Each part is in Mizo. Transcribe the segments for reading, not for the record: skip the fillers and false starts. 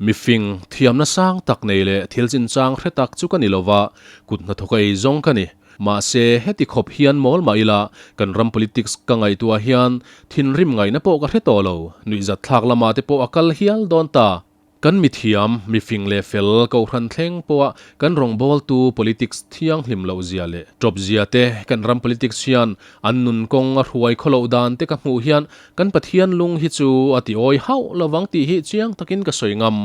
Mifing, thiamna sang tak nei leh thil chinchang hre tak chu ka ni lova, kut hnathawk a ei zawng ka ni. Mahse, heti khawp hian mawl mah ila, kan ram politics ka ngaihtuah hian thinrim ngaihna pawh ka hre tawh lo, nuihzat thlak lamah te pawh a kal hial dawn ta. Kan mithiam, mifing leh fel kohhran thleng pawha kan rawngbawltu politics thianghlim loh zia leh tawp zia te, kan ram politics hian an nun kawng a hruai khaw loh dan te ka hmuh hian kan Pathian lung hi chu a ti awi hauh lovang tih hi chiang takin ka sawi ngam.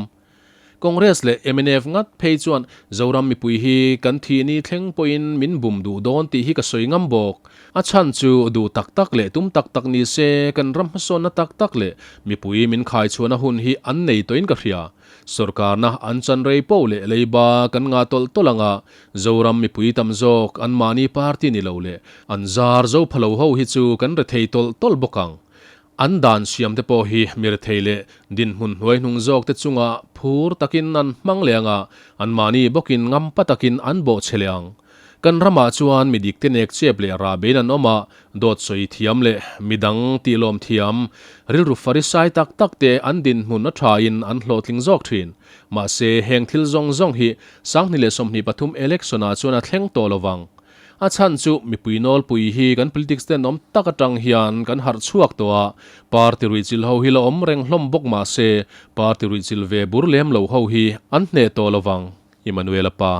Congress leh mnf ngat phei chuan Zoram mipui hi kan thih ni thleng pawhin min bum duh dawn tih hi ka sawi ngam bawk. A chhan chu duh tak tak leh tum tak tak ni se kan ram hmasawnna tak tak leh mipui min khaichhuahna hun hi an nei tawhin ka hria. Sorkarna an chan rei poh leh leiba kan ngah tawlh tawlh ang a, Zoram mipui tam zawk an mahni party ni lo leh an zar zo pha lo ho hi chu kan rethei tawlh tawlh bawk ang. An dan siam te pawh hi mi rethei leh dinhmun hnuai hnung zawk te chungah phur takin an hmang leh ang a, anmahni bawkin ngampa takin an bawhchhe leh ang. Kan ramah chuan mi dik te nek chep leh rah bein an awm a, dawt sawi thiam leh mi dang tihlawm thiam, rilru farisai tak tak te an dinhmun a thain an hlawhtling zawk thin. Mahse, heng thil zawng zawng hi 2023 election-ah chuan a thleng tawh lo vang. A chhan chu mipui nawlpui hi kan politics ten awm tak atang hian kan harh chhuak tawh a, party ruihchilh ho hi la awm reng hlawm bawk mah se, party ruihchilh ve bur lem lo ho hi an hneh tawh lo vang, Emmanuel-a pa.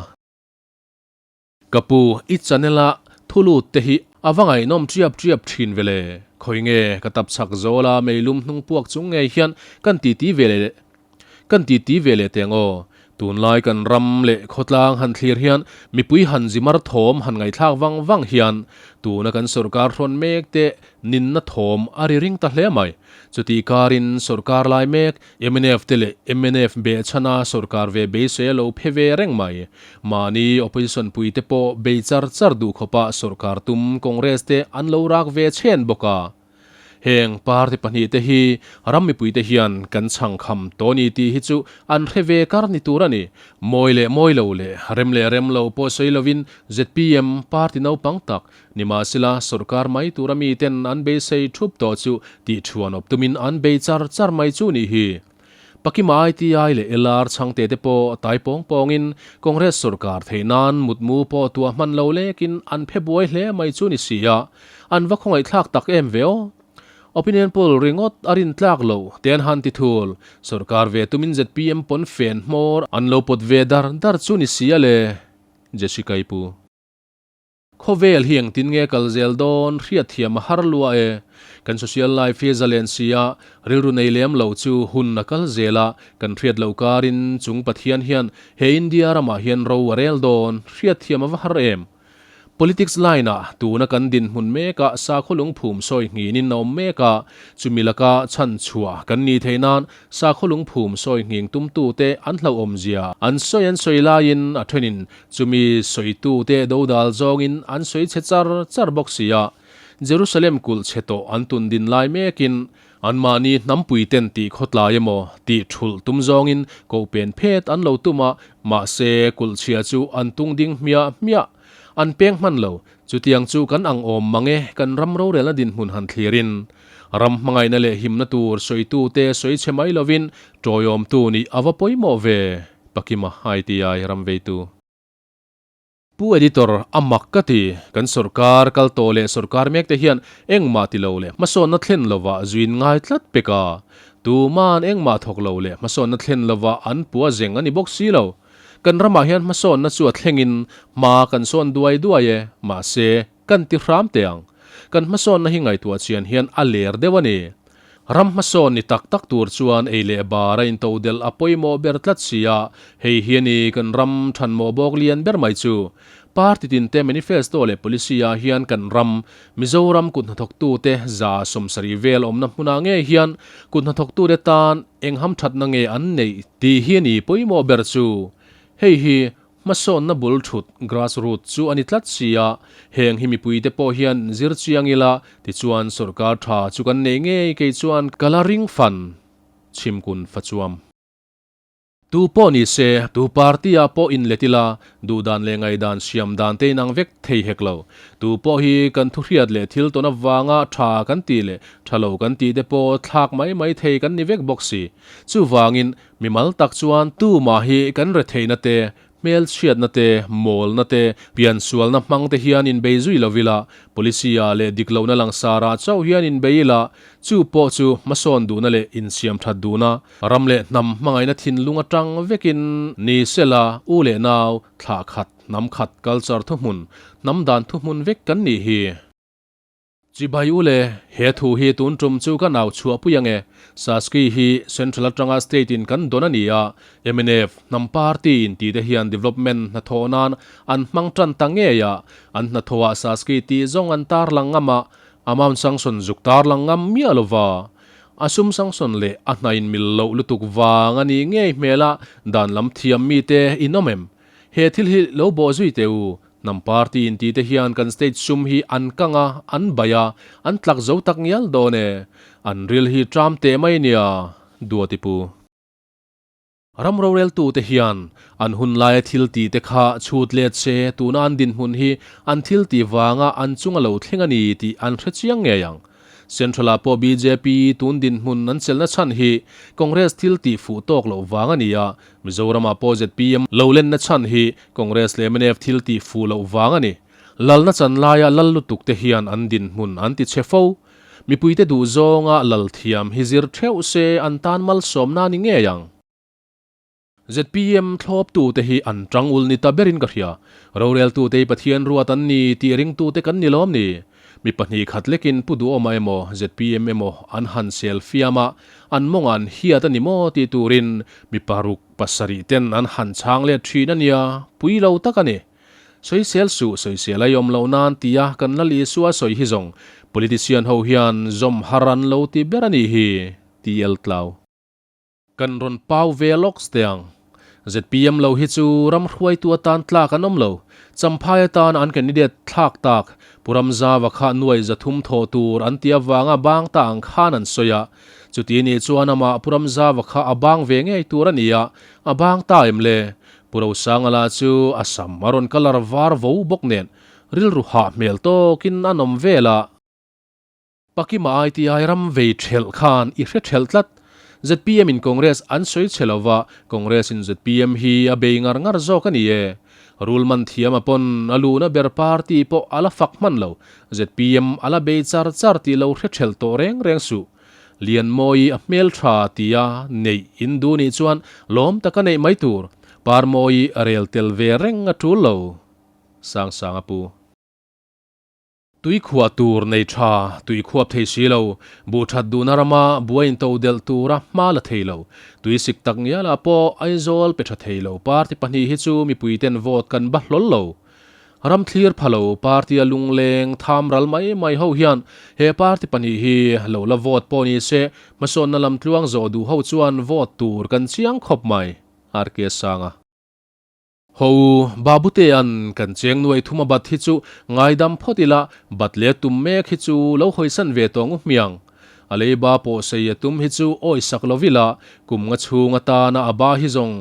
Ka pu, i channel a thu lut te hi a va ngaihnawm triap triap thin ve le. Khawi nge ka tap chak zawl a meilum hnung puak chung ngei hian kan titi ve leh kan titi ve leh teng aw. Tunlai kan ram leh khawtlang han thlir hian mipui han zimar thawm han ngaihthlak vang vang hian tuna kan sorkar hrawn mek te ninna thawm a ri ring ta hle mai. Chutih karin sorkar lai mek mnf te leh mnf behchhana sorkar ve beisei a lo phe ve reng mai. Mahni opposition pui te pawh bei char char duh khawpa sorkar tum Congress te an lo rak ve chhen bawk a. Heng party pahnihte hi ram mipuite hian kan chhangkham tawh ni tih hi chu an hre ve kar ni tur a ni. Mawi leh mawi lo leh rem leh rem lo pawh sawi lovin zpm party naupang tak nimahsela sorkar mai tura miten an beisei thup tawh chu tih thuan awp tumin an bei char char mai chu nih hi. Pakima ITI leh LR chhangte te pawh tai pawng pawngin Congress sorkar theih nan mutmu pawh tuah hman lo lekin an phe buai hle mai chu ni si a, an va khawngaihthlak tak em ve aw. Opinion poll ringawt a rin tlak lo te an han ti thul. Sorkar ve tumin zpm pawn fen hmawr an lo pawt ve dar dar chu ni si a le. Jessica i pu. Khawvel hi engtin nge kal zel dawn hriatthiam a har lua e. Kan social life hi zalen si a, rilru nei lem lo chu hun a kal zel a, kan hriat loh karin chung Pathian hian he India ramah hian ro a rel dawn hriatthiam a va har em. Politics line ah tuna kan dinhmun mekah sakhaw lungphum sawi nghinin a awm mek a, chumi laka chhan chhuah kan ni theih nan sakhaw lungphum sawi nghing tumtute an hlauhawmzia an sawi an sawi laiin a thenin Chumi sawitute dodal zawngin an sawi chhe char char bawk si a, Jerusalem kulh chhe tawh an tun din lai mekin anmahni hnampuiten tih khawtlai emaw tih thulh tum zawngin koh pen phet an lo tum a, mahse kulh chhia chu an tung ding hmiah hmiah. An peng hman lo. Chutiang chu kan ang awm mang e, kan ram rorelna dinhmun han thlirin. Ram hmangaihna leh himna tur sawitute sawi chhe mai lovin tawiawmtu nih a va pawimawh ve. Pakima ITI ram veitu. Pu Editor, a mak ka ti. Kan sorkar kal tawh leh sorkar mek te hian engmah ti lo leh hmasawnna thlen lovah zuin ngai tlat pek a. Tuman engmah thawk lo leh hmasawnna thlen lovah an pua zeng a ni bawk si lo. Kan ramah hian hmasawnna chu a thlengin hma kan sawn duai duai e, mahse, kan ti hram teh ang. Kan hmasawnna hi ngaihtuah chian hian a ler deuh a ni. Ram hmasawn ni tak tak tur chuan ei leh bar a intodelh a pawimawh ber tlat si a, hei hi a ni kan ram thanmawh bawk lian ber mai chu. Party tinte manifesto leh policy ah hian kan ram, Mizoram kut hnathawktute 70% vel awmna hmunah ngei hian kut hnathawktute tan eng hamthatna nge an neih tih hi a ni pawimawh ber chu. Hei hi Hmasawnna bul thut, grass root, chu a ni tlat si a, heng hi mipuite pawh hian zir chiang ila, tichuan sorkar tha chu kan nei ngei kei chuan ka la ring fan, chhimkun fa chuam. Tu pawh ni se, tu party-ah pawh inlet ila, duhdan leh ngaihdan siam dan te inang vek thei hek lo. Tu pawh hi kan thuhriat leh thil tawn avanga tha kan tih leh tha lo kan tih te pawh thlak mai mai thei kan ni vek bawk si. Chuvangin, mimal tak chuan tumah hi kan retheihna te, Hmelchhiatna te, mawlna te, piansualna hmang te hian inbei zui lo ila, policy-ah leh dik lohna langsarah chauh hian inbei ila, chu pawh chu hmasawn duhna leh insiamthat duhna, ram leh hnam hmangaihna thinlung atang vekin ni sela, u leh nau, thlah khat, hnam khat, culture thuhmun, hnam dan thuhmun vek kan nih hi. Chibai u le, he thu hi tun tum chu ka nau chhuahpui ange. Saski hi Central atanga state in kan dawn a ni a, mnf, hnam party in tih te hian development hnathawh nan an hmang tan ta ngei a, an hnathawhah Saski tih zawng an tarlang ngam a, amount sanction zuk tarlang ngam miah lova. A sum sanction leh a hna in mil loh lutuk vang a nih ngei hmel a, dan lam thiam mite in awm em? He thil hi lo bawh zui teh u, Hnam party in tih te hian kan state sum hi an kang a, an baih a, an tlak zo tak ngial dawn e. An ril hi tram teh mai nia, Duati pu. Ram roreltu te hian an hun laia thil tih te kha chhut let se tuna an dinhmun hi an thil tih vanga an chunga lo thleng a ni tih an hre chiang ngei ang. Central-ah pawh bjp tun dinhmun an chelna chhan hi Congress thil tih fuh tawk loh vang a ni a, Mizoramah pawh zpm lo lenna chhan hi Congress leh mnf thil tih fuh loh vang a ni. Lalna chan laia lal lutuk te hian an dinhmun an ti chhe fo. Mipuite duh zawnga lal thiam hi zir theuh se an tan malsawmna a ni ngei ang. Zpm thlawptute hi an tang ul ni ta berin ka hria. Roreltute hi Pathian ruat an ni tih ringtute kan ni lawm ni? Mi 2 khat lekin Pu Duhawma emaw zpm emaw an han sel fiam a, an mawngah an hiat a ni maw tih turin mi 6 7 ten an han chhang let thin a nia, pui lo tak a ni. Sawisel suh, sawisel a i awm loh nan tia kan Lal Isua sawi hi zawng politician ho hian zawm har an lo ti ber a nih hi, TL Tlau. Kan rawn pau ve lawks teh ang. Zpm lo hi chu ram hruaitu atan tlak an awm lo. Champhai atan an candidate thlak tak Pu Ramzava kha nuai 300 thawh tur an ti avanga bang ta ang khan an sawi a. Chuti nih chuan amah Pu Ramzava kha a bang ve ngei tur a ni a, a bang ta em le? Pu Rosanga lah chu a sam a rawn colour var vo bawk nen rilru hah hmel tawkin a nawm vel a. Pakima ITI ram vei thelh khan i hre thelh tlat. Zpm in Congress an sawi chhe lova, Congress in zpm hi a bei ngar ngar zawk a ni e. Rule man thiam a pawn a luhna ber party pawh a la fak hman lo. Zpm a la bei char char tih lo hre thelh tawh reng reng suh. Lianmawi a hmeltha tia neih in duh nih chuan lawm taka neih mai tur. Parmawi a rel tel ve reng a tul lo. Sangsang a pu. Tui khuah tur nei tha, tui khuap thei si lo, buh that duhna rama buai in to delh tura hma la thei lo. Tui sik tak ngialah pawh Aizawl pe tha thei lo party 2 hi chu mipui ten vote kan ba hlawl lo. Ram thlir pha lo party a lungleng tham ral mai mai ho hian he party 2 hi lo la vote pawh ni se hmasawnna lam tluang zawh duh ho chuan vote tur kan chiang khawp mai. RK Sanga. Ho u, Babutea'n kan cheng nuai thum a bat hi chu ngaidam phawt ila, bat leh tum mek hi chu lo hawisan ve tawh ngu hmiang. A leiba pawh sei a tum hi chu awisak lo ila, kum nga chhung atana a ba hi zawng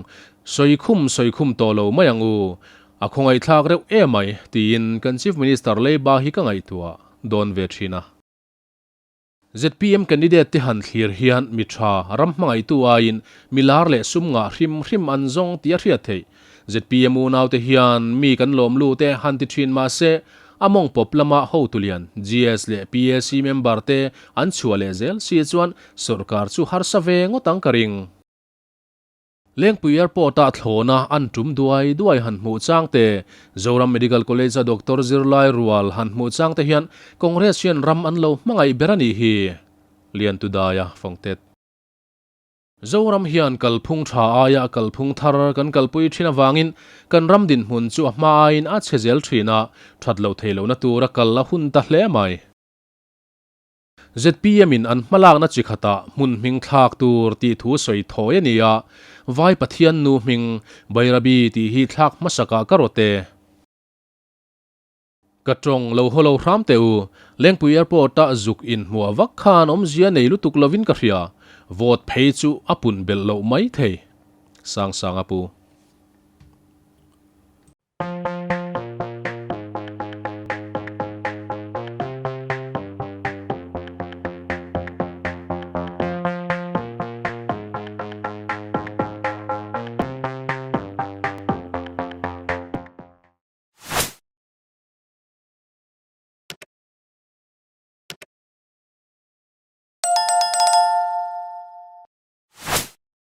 sawi khum sawi khum tawh lo mai ang u. A khawngaihthlak reuh emai, tiin kan Chief Minister leiba hi ka ngaihtuah dawn ve thin a. Zpm candidate te han thlir hian mi tha, ram hmangaihtu aiin mi lar leh sum ngah hrim hrim an zawng tih a hriat theih. Zpm unaute hian mi kan lawm lut e han ti thin mah se, a mawng pawp lama hotu lian GS leh PAC member te an chhuah leh zel si chuan sawrkar chu harsa ve ngawt ang ka ring. Lengpui Airport-ah thlawna an tum duai duai han hmuh chang te, Zoram Medical College-a doctor zirlai rual han hmuh chang te hian Congress hian ram an lo hmangaih ber a nih hi, Liantudaia fawngtet. Zoram hian kalphung tha aia kalphung thar kan kalpui thin avangin kan ram dinhmun chu a hma aiin a chhe zel thin a, that loh theih lohna tura kal a hun ta hle mai. Zpm in an hmalakna chi khatah hmun hming thlak tur tih thu sawi thawi a ni a, Vai Pathian nu hming Bairabi tih hi thlak hmasakah ka rawt e. Ka tawng lo haw lo hram teh u, Lengpui Airport ah zuk inhmuah vak khan awmzia nei lutuk lovin ka hria, vote phei chu a pun belh loh mai thei. Sangsanga pu.